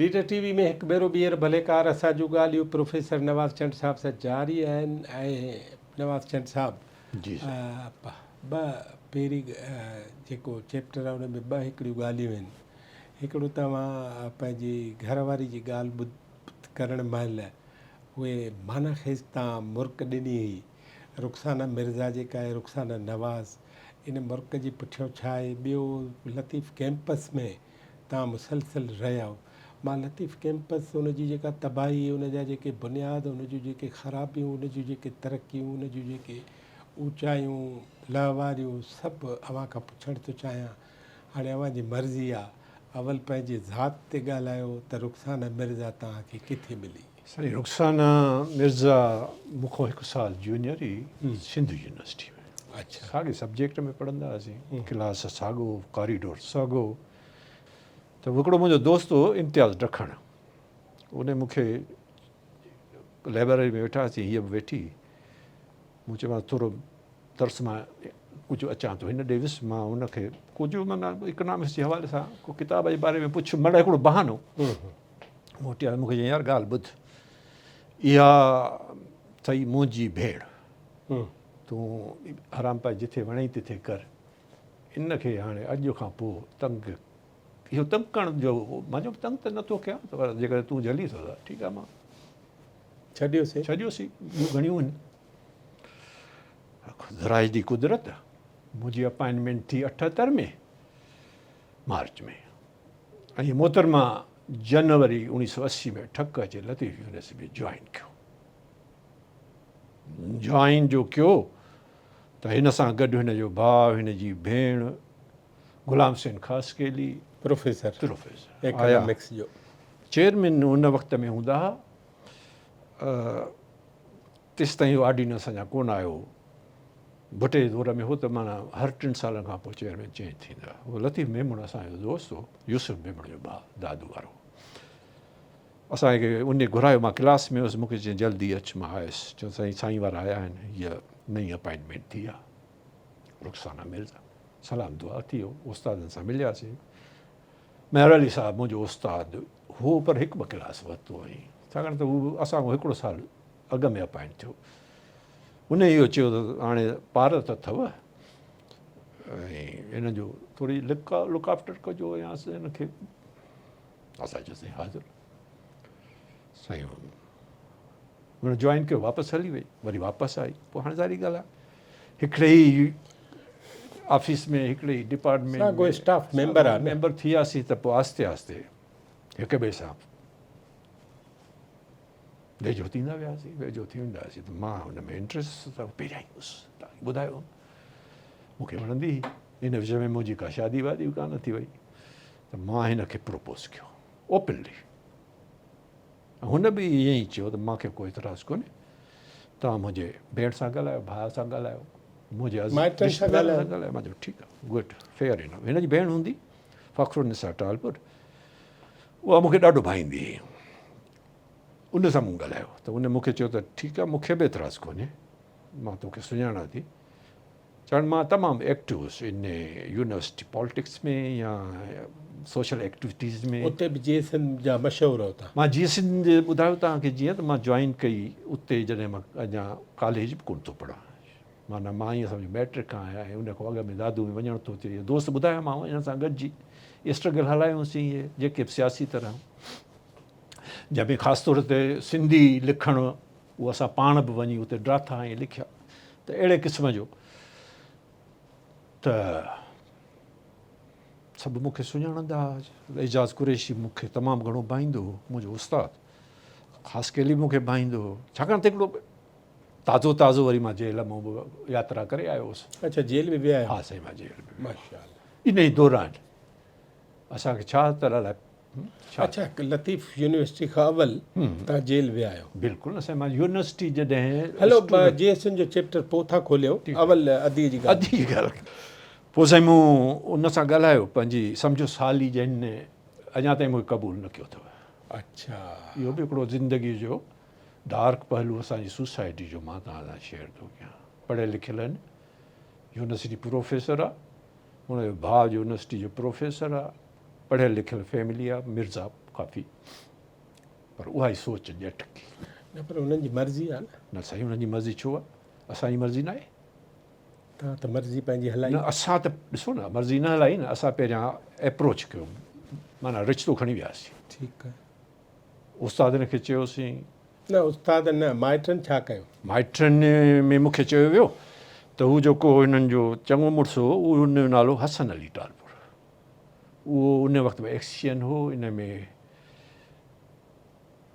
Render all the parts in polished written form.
Leader ٽي V ۾ هڪ ڀيرو ٻيهر ڀليڪار اسان جون ڳالهيون پروفيسر نواز چنڊ صاحب سان جاري آهن ۽ نواز چنڊ صاحب جي ٻه پهرين جيڪو چيپٽر آهي ان ۾ ٻه هڪڙيون ڳالهيون آهن هڪڙو توهان پنهنجي گهر واري جي ڳالهه ٻڌ ڪرڻ مهل اهي معنيٰ خيز تان مرڪ ڏني هئي رخسانه مرزا جيڪا آهي رخسانه نواز ان مرڪ جي پٺيان ڇا آهي ٻيو لطيف ڪيمپس ۾ تان مسلسل رهيا. مان لطيف ڪيمپس، ان جي جيڪا تباهي، ان جا جيڪي بنياد، ان جون جيڪي خرابيون، ان جون جيڪي ترقيون، ان جون جيڪي اوچايون، لهواريون سڀ اوهان کان پڇڻ ٿو چاهيان. هاڻي اوهان جي مرضي آ. اول پنهنجي ذات تي ڳالهايو ته رخسانه مرزا توهان کي ڪٿي ملي؟ سائين رخسانه مرزا مون کان هڪ سال جونيئر هئي سنڌ يونيورسٽي ۾. ساڳي سبجيڪٽ ۾ پڙهندا هئاسين، ڪلاس ساڳو، ڪاريڊور ساڳو. ته هڪڙو منهنجو دوست هو امتياز ڊکڻ، ان مون کي لائبريري ۾ ويٺا هئاسين، هيء به ويٺي، مون چيومانس ٿورو ترس مان ڪجهه اچان ٿو، هن ڏي ويس، مان هن کي ڪجهه معنيٰ اڪنامڪس جي حوالي سان ڪو ڪتاب جي باري ۾ پڇيو، معنيٰ هڪڙو بهانو. موٽي آيو، مون کي چيائين يار ڳالهه ٻڌ، اها اٿئي منهنجي ڀيڻ، تون حرام پائي جٿي وڻئي تٿي ڪر، ان کي هاڻي اڄ کان پوء تنگ اهو تنگ ڪرڻ جو مان چيو تنگ ته نٿو ڪيان پر جيڪڏهن تون جهلي ٿو ته ٺيڪ آهي مان ڇڏيوسين ڇڏيوسين ٻيون گهڻيون آهن خدرائي جي قدرت منهنجي اپائنٽمينٽ ٿي 78 ۾ مارچ ۾ ۽ محترمه جنوري 1980 ۾ ٺڪ اچي لطيف يونيورسٽي ۾ جوائن ڪيو جوائن جو ڪيو ته هن سان گڏ هن جو ڀاء هن جي ڀيڻ Ghulam Hussain Khaskheli professor professor economics جو چيئرمين ان وقت ۾ هوندا ها تيستائين اهو آرڊيننس اڃا ڪونه آيو هو ڀٽي جي دور ۾ هو ته معنيٰ هر ٽن سالن کان پوء چيئرمين چينج ٿيندا هو لطيف ميمڻ اسان جو دوست هو يوسف ميمڻ جو ڀاء دادو وارو اسان کي ان گهرايو مان ڪلاس ۾ هوس مون کي چيائين جلدي اچ مان آيس چيو سائين سائين وارا آيا آهن هيء نئين اپائنٽمينٽ ٿي آهي رخسانه مرزا سلام دعا ٿي ويو استادن سان ملياسين مهر علي صاحب منهنجو استاد هو پر هڪ ٻه ڪلاس ورتو هئائين ڇاڪاڻ ته هو اسان کان هڪڙو سال اڳ ۾ اپائنٽ ٿيو ان اهو چيو ته هاڻي پارت اٿو ۽ هن جو ٿوري لڪ لڪ آفٽر ڪجو يا هن کي اسان چيو سائين حاضر سائين هن جوائن ڪيو واپس هلي وئي وري واپس آئي پوء هاڻي ظاهري ڳالهه آهي هڪڙي ئي آفيس ۾ هڪڙي ئي ڊپارٽمينٽ ساڳو اسٽاف ميمبر آ ميمبر ٿي وياسين ته پوء آهستي آهستي هڪ ٻئي سان ويجهو ٿيندا وياسين ويجهو ٿي ويندا هئاسين ته مان هن ۾ انٽريسٽ ته پهريان ئي هوس تاکي ٻڌايو مون کي وڻندي هئي ان وچ ۾ منهنجي ڪا شادي وادي به ڪانه ٿي وئي ته مان هن کي پروپوز ڪيو اوپنلي هن به ائين ئي چيو ته مان کي ڪو اعتراض ڪونهي توهان منهنجي ڀيڻ سان ڳالهايو ڀاء سان ڳالهايو منهنجي مائٽن سان ڳالهايو مان چيو ٺيڪ آهي گڊ فيئر انف هن جي ڀيڻ هوندي فخر النساء ٽالپر اها مون کي ڏاڍو ڀائيندي هئي ان سان مون ڳالهايو ته ان مون کي چيو ته ٺيڪ آهي مون کي به اعتراض ڪونهي مان توکي سڃاڻان ٿي ڇاڪاڻ مان تمام ايڪٽو هيس ان يونيورسٽي پالٽڪس ۾ يا سوشل ايڪٽيوٽيز ۾. اتي به جي سنڌ جا مشهور هو تان. مان جي سنڌ ٻڌايو توهان کي جيئن ته مان جوائن ڪئي اتي جڏهن مان اڃا ڪاليج به ڪونه ٿو پڙهان معنيٰ مان ائين سمجهو مئٽرڪ کان آهيان ۽ ان کان اڳ ۾ دادو ۾ وڃڻ ٿو ٿئي دوست ٻڌايا مان انهن سان گڏجي اسٽرگل هلايونسين اهي جيڪي به سياسي طرح جنهن ۾ خاص طور تي سنڌي لکڻ اهو اسان پاڻ به وڃي اتي ڊراٿا ۽ لکيا ته اهڙي قسم جو ته سڀ مون کي سڃاڻندا هئا. اعجاز قريشي مون کي تمام گهڻو ڀائيندو هو، منهنجو استاد خاصخيلي به مون کي ڀائيندو هو، ڇاڪاڻ ته هڪڙو تازو تازو وري مان جيل مان به ياترا ڪري آيو هوس. اڇا جيل ۾ به آيا؟ ها سائين مان جيل ۾ به. ماشاءالله. انهي دوران اسان کي ڇا طرح لاء اڇا لطيف يونيورسٽي کان اول توهان جيل ويا آهيو. بلڪل سائين مان يونيورسٽي جڏهن هلو جي ايس اين جو چيپٽر پوء ٿا کوليو اول ادي جي ڳالهه ادي جي ڳالهه پوء سائين مون ان سان ڳالهايو پنهنجي سمجهو سالي جنهن اڃا تائين مون کي قبول نه ڪيو اٿو. اڇا اهو به هڪڙو زندگي جو ڊارڪ پهلو اسان جي سوسائٽي جو مان توهان سان شيئر ٿو ڪيان پڙهيل لکيل آهن يونيورسٽي پروفيسر آهي هن جو ڀاء يونيورسٽي جو پروفيسر آهي پڙهيل لکيل فيملي آ مرزا ڪافي پر اها ئي سوچ ڄٽڪي. نه پر انهن جي مرضي آ نه. نه سائين انهن جي مرضي ڇو آ؟ اسان جي مرضي ناهي؟ توهان ته مرضي پنهنجي هلائي. نه اسان ته ڏسو نه مرضي نه هلائي نه اسان پهريان ايپروچ ڪيو معنيٰ رشتو کڻي وياسين. ٺيڪ آ. استادن کي چيوسين. نه استاد نه مائٽن ڇا ڪيو؟ مائٽن ۾ مون کي چيو ويو ته هو جيڪو هنن جو چڱو مڙس هو اهو ان جو نالو حسن علي ٽالپر اهو ان وقت به ايڪسين هو ان ۾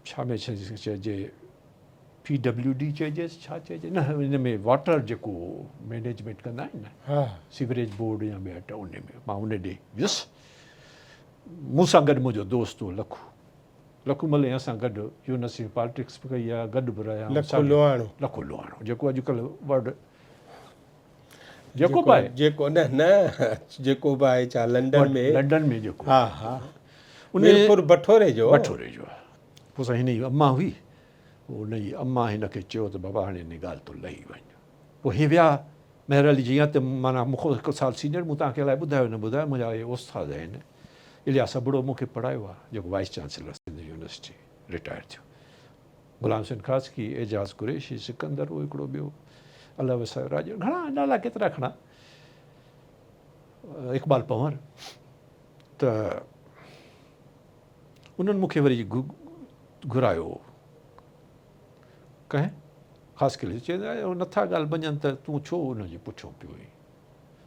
ڇا ۾ چئجي پي ڊبليو ڊي چئجيس ڇا چئجي نه ان ۾ واٽر جيڪو مينيجمينٽ ڪندا آهن نه سيوريج بورڊ يا ٻيا ان ۾ مان ان ڏي ويس مون سان گڏ منهنجو دوست هو لکو لکو ملهي اسان گڏ يونيورسٽي ۾ پالٽڪس به ڪئي آهي گڏ به رهيا لکو لوهاڻو لکو لوهاڻو جيڪو اڄڪلهه ورڊ جيڪو به آهي جيڪو نه نه جيڪو به آهي ڇا لنڊن ۾ لنڊن ۾ جيڪو ها ها ان ميرپور بٺوري جو بٺوري جو پوء سائين هن جي اما هئي ان جي اما هن کي چيو ته بابا هاڻي ان ڳالهه تون لهي وڃ پوء هي ويا مهر علي جي ته معنيٰ مون کان هڪ سال سينيئر مون توهان کي الائي ٻڌايو نه ٻڌايو منهنجا اهي استاد آهن الياس ابڙو مون کي پڙهايو آهي جيڪو vice chancellor Sindh university retire ٿيو غلام حسين خاصخي، اعجاز قريشي، سڪندر هو هڪڙو ٻيو، الله وسايو راڄڙ، گهڻا نالا ڪيترا کڻان، اقبال پنهور ته انهن مون کي وري گهرايو ڪنهن خاصخيلي چيو نٿا ڳالهه مڃن ته تون ڇو انهن جي پٺيون پيو آهين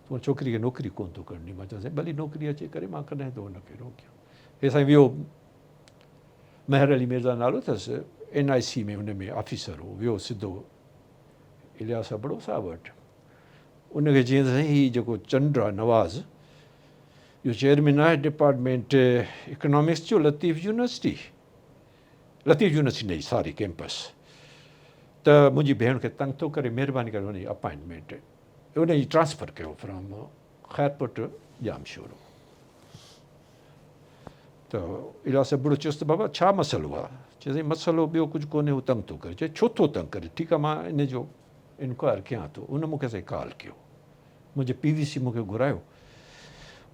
تون ڇوڪري کي نوڪري ڪونه ٿو ڪرڻ ڏين مان چيو سائين ڀلي نوڪري اچي ڪري مان ڪڏهن ٿو هن کي روڪيان هي سائين ويو مهر علي ميرزا نالو اٿس، اين آء سي ۾ ان ۾ آفيسر هو، ويو سڌو الياس ابڙو صاحب وٽ، ان کي چيائين ته سائين هي جيڪو چنڊ آهي نواز، اهو چيئرمين آهي ڊپارٽمينٽ اڪنامڪس جو لطيف يونيورسٽي، لطيف يونيورسٽي نه ساري ڪيمپس، ته منهنجي ڀيڻ کي تنگ ٿو ڪري، مهرباني ڪري ان جي اپائنٽمينٽ، ان جي ٽرانسفر ڪيو فرام خيرپور ٽو ڄامشورو. ته الياس ابڙو چيس ته بابا ڇا مسئلو آ؟ چيس سائين مسئلو ٻيو ڪجهه ڪونهي هو تنگ ٿو ڪري. چيس ڇو ٿو تنگ ڪري؟ ٺيڪ آ مان ان جو انڪوائر ڪيان ٿو. ان مون کي سائين ڪال ڪيو. منهنجي پي وي سي مون کي گهرايو.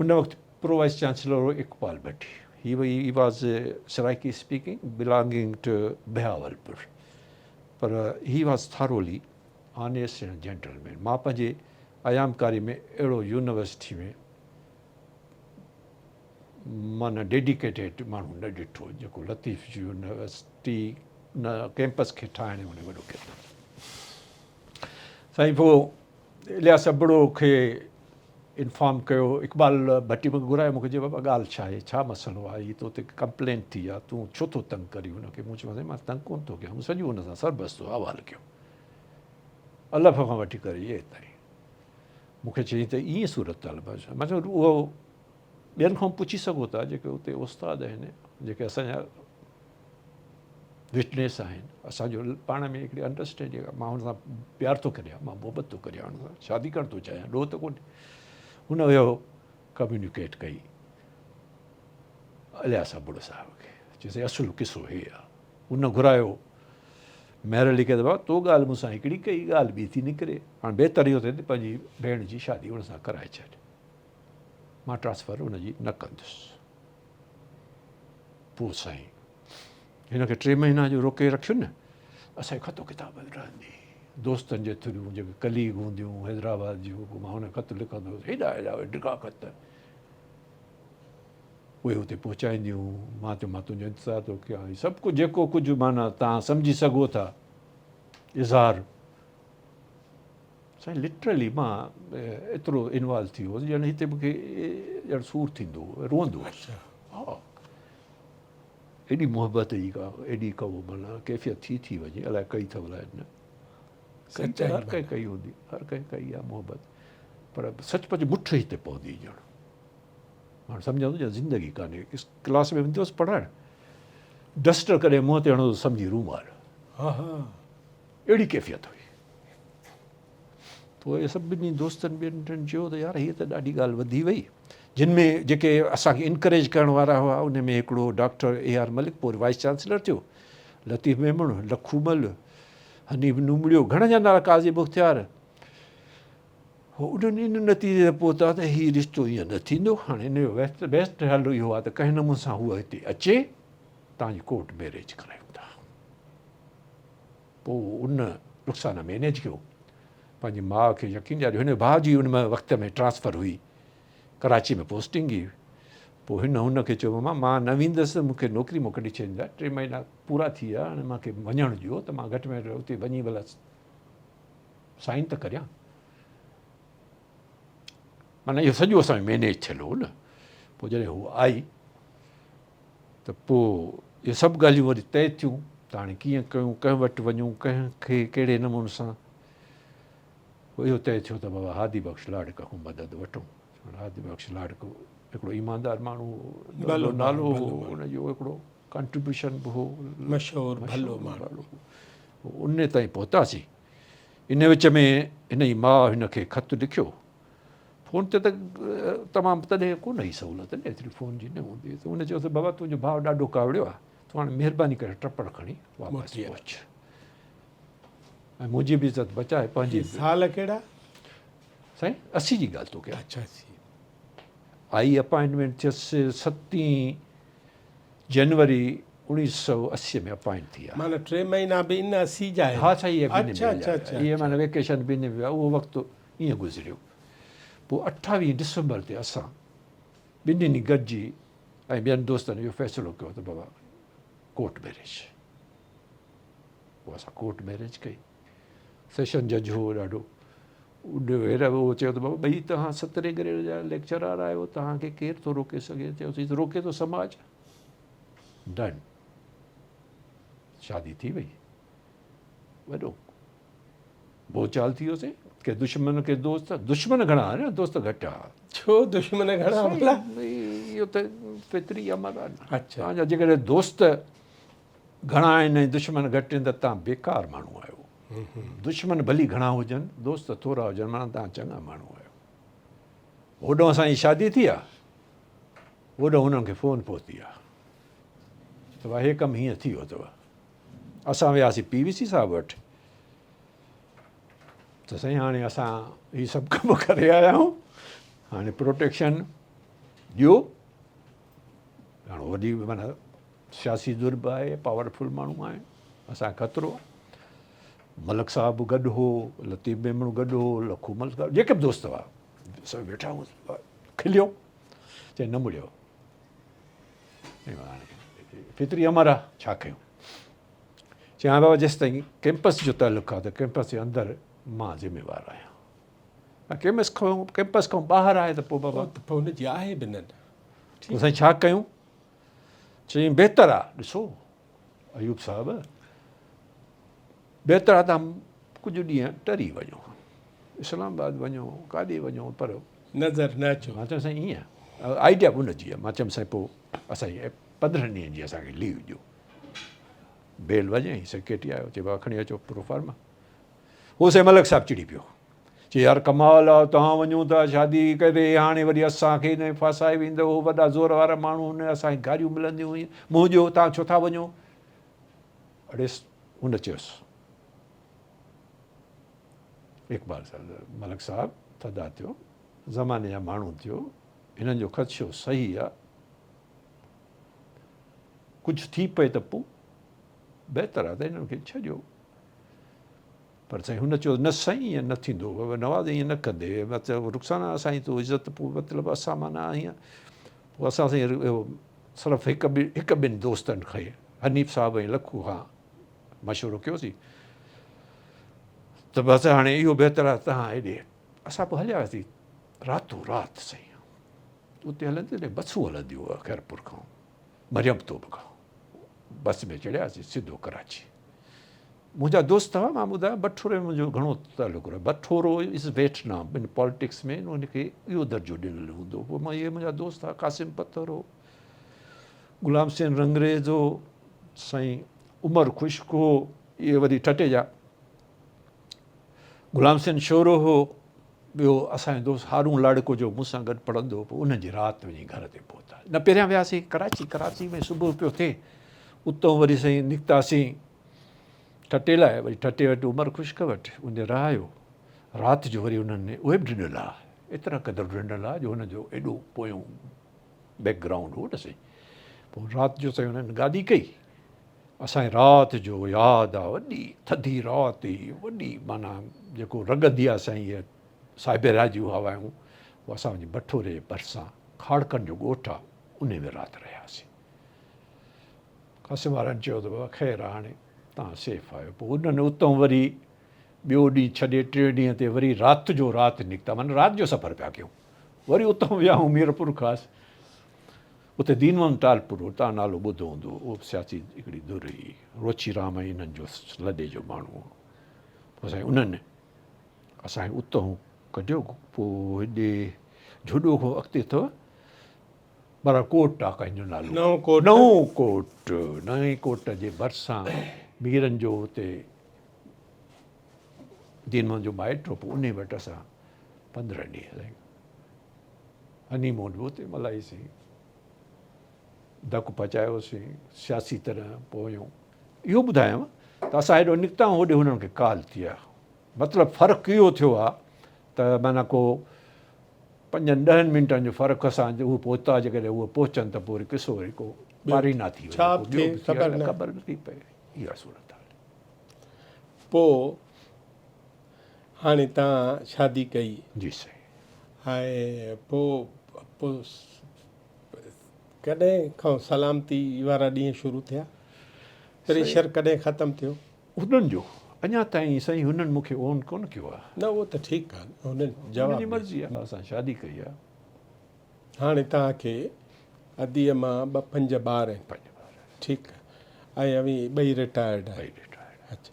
ان وقت پرو وائيس چانسلر هو اقبال ڀٽي. He was Saraiki speaking belonging to Bahawalpur per he was thoroughly honest and gentleman. مان پنهنجي ايامڪاري ۾ اهڙو يونيورسٽي ۾ معنيٰ ڊيڊيڪيٽيڊ ماڻهو نه ڏٺو جيڪو لطيف يونيورسٽي ان ڪيمپس کي ٺاهڻ ۾ هن وڏو ڪردار سائين پوء الياس ابڙو کي انفارم ڪيو اقبال ڀٽي مونکي گهرايو مونکي چيو بابا ڳالهه ڇا آهي ڇا مسئلو آهي هي تو تي ڪمپلينٽ ٿي آهي تون ڇو ٿو تنگ ڪرين هن کي مون چيو سائين مان تنگ ڪونه ٿو ڪيان مون سڄو هن سان سربستو احوال ڪيو الف کان وٺي ڪري اي تائين مون کي چيائين ته ائين صورتحال بڻجي. مان چيو اهو ٻين کان پڇي سگهو ٿا جيڪي اتي استاد آهن جيڪي اسان جا وٽنيس آهن اسان جو پاڻ ۾ هڪڙي انڊرسٽينڊنگ آهي مان هن سان پيار ٿو ڪريان مان محبت ٿو ڪريان هن سان شادي ڪرڻ ٿو چاهيان ڏوهه ته ڪونهي هن اهو ڪميونيڪيٽ ڪئي الياس ابڙو صاحب کي چيس اصل قصو هي آهي هن گهرايو مهر علي کي ته بابا تو ڳالهه مون سان هڪڙي ڪئي ڳالهه ٻي ٿي نڪري هاڻ بهتر اهو ٿئي ته پنهنجي ڀيڻ جي شادي ان سان ڪرائي ڇڏ مان ٽرانسفر ان جي نه ڪندس پوء سائين هن کي 3 مهينا جو روڪي رکيو نه اسان خط و ڪتاب رهندي دوستن جي ٿريون جيڪي ڪليگ هونديون حيدرآباد جون پوء مان هن خط لکندو هوس هيڏا هيڏا ڊگها خط اهي اتي پهچائينديون، مان چيو مان تنهنجو انتظار ٿو ڪيان، هي سڀ ڪجهه جيڪو ڪجهه معنيٰ توهان سمجهي سگهو ٿا اظهار سائين لٽرلي مان ايترو انوالو ٿي ويو هوس ڄڻ هتي مونکي ڄڻ سور ٿيندو هو روئندو هوس ها ايڏي محبت جي ڪا ايڏي ڪا معنيٰ ڪيفيت ٿي ٿي وڃي الائي ڪئي اٿو الائي نه هر ڪنهن ڪئي هوندي هر ڪنهن ڪئي آهي محبت پر سچ پچ مٺ هتي پوندي ڄڻ هاڻ سمجهان ٿو ڄڻ زندگي ڪانهي. ڪلاس ۾ ويندو هوس پڙهائڻ، ڊسٽر ڪڏهن منهن تي هڻندو هوس سمجهي رومال. اهڙي ڪيفيت هئي. پوء سڀني دوستن ٻين ٽن چيو ته يار هيء ته ڏاڍي ڳالهه وڌي وئي. جن ۾ جيڪي اسان کي انڪريج ڪرڻ وارا هئا ان ۾ هڪڙو ڊاڪٽر اي آر ملڪ پوء وائيس چانسلر ٿيو، لطيف ميمڻ، لکو مل، حنيف نومڙيو، گهڻن جا نالا قاضي مختيار، هو انهن ان نتيجي تي پهتا ته هي رشتو ائين نه ٿيندو، هاڻي ان جو بيسٽ حل اهو آهي ته ڪنهن نموني سان هوء هتي اچي. توهان جي ڪورٽ ميريج ڪرايون ٿا. پوء ان رخسانه مينيج ڪيو. پنهنجي ماء کي يقين ڏياريو. هن ڀاء جي ان وقت ۾ ٽرانسفر هئي. ڪراچي ۾ پوسٽنگ هئي. پوء هن هن کي چيو ماما مان نه ويندس مون کي نوڪري مان ڪڍي ڇڏيندا. 3 مهينا پورا ٿي ويا هاڻي مان کي وڃڻ ڏيو ته مان گهٽ ۾ گهٽ اتي وڃي ڀلا سائن ته ڪريان. معنيٰ اهو سڄو اسان جو مينيج ٿيل هو نه. پوء جڏهن هوء آئي ته پوء اهي سڀ ڳالهيون وري طئي ٿيون ته هاڻي ڪيئن ڪيون، ڪنهن وٽ وڃون، ڪنهن کي ڪهڙي نموني سان. پوء اهو طئي ٿيو ته بابا هادي بخش لاڙڪ کان مدد وٺون. هادي بخش لاڙڪ هڪڙو ايماندار ماڻهو هو، ڀلو نالو هو ان جو، هڪڙو ڪنٽريبيوشن به هو، مشهور ڀلو ماڻهو هو. ان تائين پهتاسين. ان وچ ۾ هن جي ماء هن کي خط لکيو. فون تي ته تمام تڏهن ڪونه هئي سهولت نه ايتري فون جي نه هوندي هئي ته هن چيو ته بابا تنهنجو ڀاء ڏاڍو ڪاوڙيو آهي تون هاڻي مهرباني ڪري ٽپڙ کڻي واپس پهچ ۽ منهنجي به عزت بچائي پنهنجي به. سال ڪهڙا؟ سائين 80 جي ڳالهه ٿو ڪيان. اڇا 80. آئي اپائنٽمينٽ ٿيس ستين جنوري 1980 ۾ اپائنٽ ٿي آ. معنيٰ 3 مهينا به ان 80 جا آهن. ها سائين اهي به اڇا اڇا اڇا اهي معنيٰ ويڪيشن به ان ويا اهو وقت ائين گذريو. پوء 28 ڊسمبر تي اسان ٻنهين گڏجي ۽ ٻين دوستن اهو فيصلو ڪيو ته بابا ڪورٽ ميريج. پوء اسان ڪورٽ ميريج ڪئي. سيشن جج هو ڏاڍو اهو چيو ته بابا ٻئي توهان سترهين گريڊ جا ليڪچرار آهيو توهان کي ڪير ٿو روڪي سگهي. چيوسين روڪي ٿو سماج. ڊن. شادي ٿي وئي. وڏو ڀوچال ٿي ويوسين. ڪي دشمن ڪي دوست. دشمن گهڻا آهن نه دوست گهٽ آ. ڇو دشمن گهڻا ڀلا؟ اهو ته فطري عمل آهي نه. توهان جا جيڪڏهن دوست گهڻا آهن ۽ دشمن گهٽ آهن ته توهان بيڪار ماڻهو آهيو. دشمن ڀلي گهڻا هجن دوست ٿورا هجن معنيٰ توهان چڱا ماڻهو آهيو. هوڏانهن اسان جي شادي ٿي آ هوڏانهن هنن کي فون پهتي آ ته ڀاء هي ڪم هيئن ٿي ويو اٿو. اسان وياسين پي وي سي صاحب وٽ ته سائين هاڻي اسان هي سڀ ڪم ڪري آيا آهيون هاڻي پروٽيڪشن ڏيو. هاڻي وڏي معنيٰ سياسي ڌر به آهي، پاورفل ماڻهو آهن، اسان کي خطرو آهي. ملڪ صاحب به گڏ هو، لطيف ميمڻ گڏ هو، لکو ملڪ صاحب جيڪي به دوست هئا سڀ ويٺا هئا، کليو چي نه مڙيو فطري امر آ ڇا ڪيون. چي ها بابا جيستائين ڪيمپس جو تعلق آ ته ڪيمپس جي اندر مان ذميوار آهيان، ڪيمپس کان ٻاهر آهي ته پوء بابا ته پوء ان جي آهي به نه. پوء سائين ڇا ڪيون؟ چيائين بهتر آ ڏسو ايوب صاحب بهتر آ ته ڪجهه ڏينهن ٽري وڃو، اسلام آباد وڃو، ڪاڏي وڃو پر نظر نه اچو. مان چيم سائين ائين آئيڊيا به ان جي آ. مان چيم سائين پوء اسان جي 15 ڏينهن جي اسان کي ليو ڏيو. بيل وڄائين، سيڪريٽري آيو چي بابا کڻي اچو پروفارما. هو سائين ملڪ صاحب چڙي پيو. چي يار ڪمال آ توهان وڃو ٿا شادي ڪري هاڻي وري اسان کي هن ڦاسائي ويندو هو وڏا زور وارا ماڻهو هن اسان کي گاريون ملنديون هيون منهن ڏيو توهان ڇو ٿا وڃو. اڙيس هن چيس اقبال صاحب ملڪ صاحب ٿڌا ٿيو زماني جا ماڻهو ٿيو هنن جو خدشو صحيح آ ڪجهه ٿي پئي ته پوء بهتر آ ته هنن کي ڇڏيو. پر سائين هن چيو نه سائين ائين نه ٿيندو نواز ائين نه ڪندي مطلب رخسانه اسان جي تو عزت پوء مطلب اسان معنيٰ ائين پوء اسان سائين صرف هڪ ٻن هڪ ٻن دوستن کي حنيف صاحب ۽ لکو کان مشورو ڪيوسين ته بس هاڻي اهو بهتر آهي تهان هيڏي اسان پوء هليا وياسين راتو رات سائين اتي هلندي بسون هلنديون هئا خيرپور کان مريم توب کان بس ۾ چڙهياسين سڌو ڪراچي. منهنجا دوست هئا، مان ٻڌايان بٺوري ۾ منهنجو گهڻو تعلق رهيو. بٺورو از ويٽنام ان پالٽڪس ۾ ان کي اهو درجو ڏنل هوندو هو. مان اهي منهنجا دوست هئا، قاسم پٿر هو، غلام حسين رنگريز هو، سائين عمر خشڪ هو، اهي وري ٺٽي جا، غلام حسين شورو هو، ٻيو اسان جو دوست هارون لاڙڪو جو مون سان گڏ پڙهندو هو. پوء انهن جي رات وڃي گهر تي پهتا. نه پهريان وياسين ڪراچي، ڪراچي ۾ صبح پيو ٿئي، اتان وري سائين نڪتاسين ٺٽي لاء، وري ٺٽي وٽ عمر خشڪ وٽ ان رهايو. رات جو وري انهن اهي به ڊنل ها، ايترا قدر ڊنل ها جو هنن جو ايڏو پويون بيڪ گرائونڊ هو نه سائين. پوء رات جو سائين انهن گاڏي ڪئي. اسان کي رات جو ياد آ وڏي ٿڌي رات هئي وڏي معنيٰ جيڪو رڳندي آ سائين هيء سائبيريا جون هوائون پوء اسان وڃي بٺوري جي ڀرسان کاڙڪن جو ڳوٺ آ انهي ۾ رات رهياسين. قاسم وارن چيو ته بابا خير آ هاڻي توهان سيف آهيو. پوء انهن اتئون وري ٻيو ڏينهن ڇڏي ٽئين ڏينهن تي وري رات جو رات نڪتا معنيٰ رات جو سفر پيا ڪيون. وري اتئون ويا آهيون ميرپورخاص. اتي دين محمد ٽالپر هو، توهان نالو ٻڌو هوندو، اهو به سياسي هڪڙي ڌر هئي. روچي رام ۽ انهن جو لڏي جو ماڻهو هو. پوء سائين انهن اسان کي اتئون ڪڍيو. پوء هيڏي جهڏو کان اڳتي اٿو برا ڪوٽ آ ڪنهن جو نالو. نئون ڪوٽ. نئون ڪوٽ، نئين ڪوٽ جي ڀرسان ميرن جو اتي دين محمد جو مائٽ هو، پوء انهي وٽ اسان 15 ڏينهن رهيون. هني مون به اتي ملهائيسين، ڌڪ پچايوسين سياسي طرح پويون اهو ٻڌايم ته اسان هيڏو نڪتا آهيون هوڏي هنن کي ڪال ٿي آهي. مطلب فرق اهو ٿيو آهي ته معنيٰ ڪو پنجن ڏهن منٽن جو فرق سان هو پهتا، جيڪڏهن هو پهچن ته پوء وري قصو وري ڪو مارينا ٿي وڃي، ڪو ٻيو به ٿي وڃي، خبر نه ٿي پئي. اها صورتحال. پوء هاڻي تان شادي ڪئي. جي سائين. ۽ پوء پوء ڪڏهن کان سلامتي وارا ڏينهن شروع ٿيا؟ پريشر ڪڏهن ختم ٿيو؟ هنن جو اڃا تائين سائين هنن مون کي اون ڪونه ڪيو آهي. نه اهو ته ٺيڪ آهي هنن جواب هنن جي مرضي آهي اسان شادي ڪئي آهي. هاڻي توهان کي اديء مان ٻه پنج ٻار آهن. پنج ٻار آهن. ٺيڪ آهي ۽ اوهين ٻئي رٽائرڊ آهيو. ٻئي رٽائرڊ. اڇا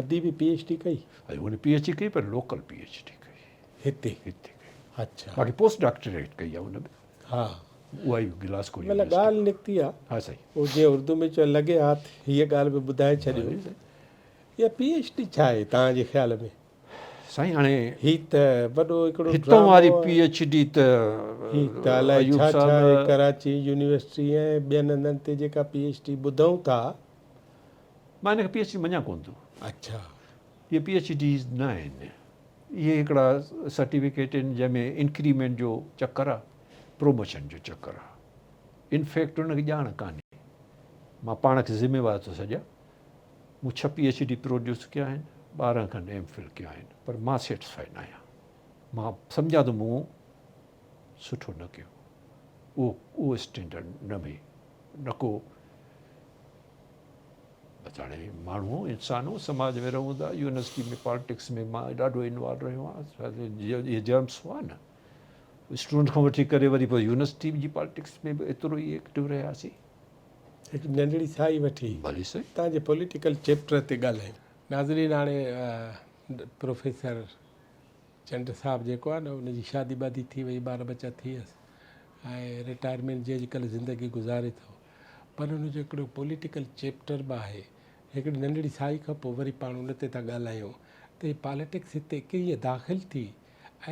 ادي به پي ايڇ ڊي ڪئي؟ ادي هن پي ايڇ ڊي ڪئي پر لوڪل پي ايڇ ڊي ڪئي. هتي؟ هتي ڪئي. اڇا. باقي پوسٽ ڊاڪٽريٽ ڪئي آهي هن به. ها. اها ئي گلاسڪو مطلب ڳالهه نڪتي آ. ها سائين. هو جيئن اردو ۾ چون لڳي هاٿ هيء ڳالهه به ٻڌائي ڇڏيو. اها پي ايڇ ڊي ڇا آهي توهان جي خيال ۾؟ سائين هاڻي هي ته وڏو هڪڙو هتان واري پي ايڇ ڊي ته هي ته الائي ڇا ڇا آهي ڪراچي يونيورسٽي ۽ ٻين هنڌن تي جيڪا پي ايڇ ڊي ٻڌون ٿا. مان هن کي پي ايڇ ڊي مڃان ڪونه ٿو. اڇا. اهي پي ايڇ ڊيز نه آهن. اهي هڪڙا سرٽيفڪيٽ آهن جنهن ۾ انڪريمينٽ جو چڪر آهي، پروموشن جو چڪر آهي. ان فيڪٽ ان کي ڄاڻ ڪانهي. مان پاڻ کي ذميوار ٿو سڏيان. مون ڇهه پي ايڇ ڊي پروڊيوس ڪيا آهن، 12 کن ايم فل ڪيا آهن پر مان سيٽسفائي نه آهيان. مان سمجهان ٿو مون سٺو نه ڪيو. اهو اهو اسٽينڊرڊ نه به نه ڪو بس هاڻي ماڻهو انسان هو سماج ۾ رهون ٿا يونيورسٽي ۾ پالٽڪس ۾ مان ڏاڍو انوالو رهيو آهيان اهي جرمس هئا نه اسٽوڊنٽ کان وٺي ڪري وري پوء يونيورسٽي جي پالٽڪس ۾ به ايترو ئي ايڪٽو رهياسين. هڪ ننڍڙي ساهي وٺي ڀلي سائين. توهان جي پوليٽيڪل چيپٽر تي ڳالهايون. ناظرين هاڻي پروفيسر چنڊ صاحب جيڪو آهي نه ان جي شادي بادي ٿي وئي ٻار ٻچا ٿي ويس ۽ رٽائرمينٽ جي اڄڪلهه زندگي گذاري ٿو پر ان جو هڪڙو پوليٽيڪل چيپٽر به آهي هڪڙي ننڍڙي ساهي کان پوء وري پاڻ ان تي ٿا ڳالهايون ته هي پاليٽڪس هتي ڪيئن داخل ٿي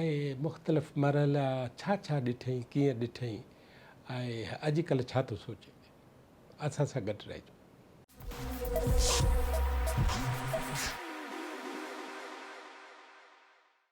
۽ مختلف مرحلا ڇا ڇا ڏٺئين ڪيئن ڏٺئين ۽ اڄڪلهه ڇا ٿو سوچي اسان سان گڏ رهجو.